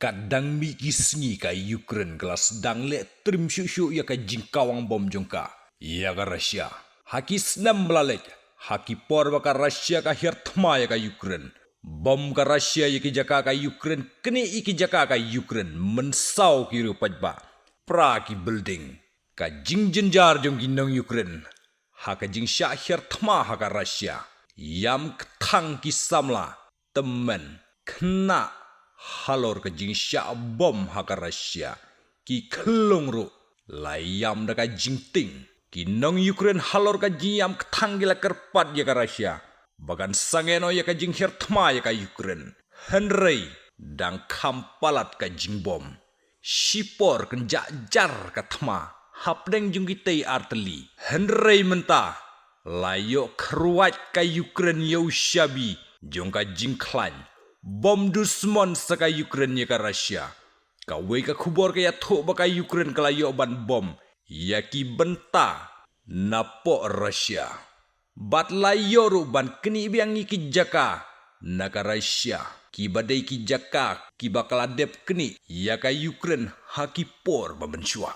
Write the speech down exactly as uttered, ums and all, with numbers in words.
Ka dang mih ki sngi ka Ukraine ka la sdang leh trim shuh shuh ïa ka jingkawang bom jong ka ïa ka Russia. Ha ki snem ba la leit, ha ki por ba ka Russia ka hiar thma ïa ka Ukraine, bom ka Russia ïa ki jaka ka Ukraine, knieh ïa ki jaka ka Ukraine, mynsaw ki riew paidbah, pra ki building. Ka jingjynjar jong ki nong Ukraine ha ka jingshah hiar thma ha ka Russia, ïam kthang ki samla, tymmen, khynnah, halor ka jingshah bom ha ka Russia, ki khyllung ruh la ïam da ka jingtieng. Ki nong Ukraine halor ka jingïam kthang ki la kyrpad ïa ka Russia ba kan sangeh noh ïa ka jinghiar thma ïa ka Ukraine. Hynrei dang kham palat ka jingbom, shipor kynjah jar ka thma hapdeng jong kitei artylli. Hynrei mynta la ïoh kyrwat ka Ukraine ïa u shabi jong ka jingkhlaiñ. Bom dusmon sa ka Ukraine ïa ka Russia. Kawei ka khubor ka ïathuh ba ka Ukraine ka la ïoh ban bom ïa ki bynta napoh Russia. Bad la ïoh ruh ban knieh biang ïa ki jaka na ka Russia, kiba dei ki jaka kiba ka la dep knieh ïa ka Ukraine ha ki por ba mynshuwa.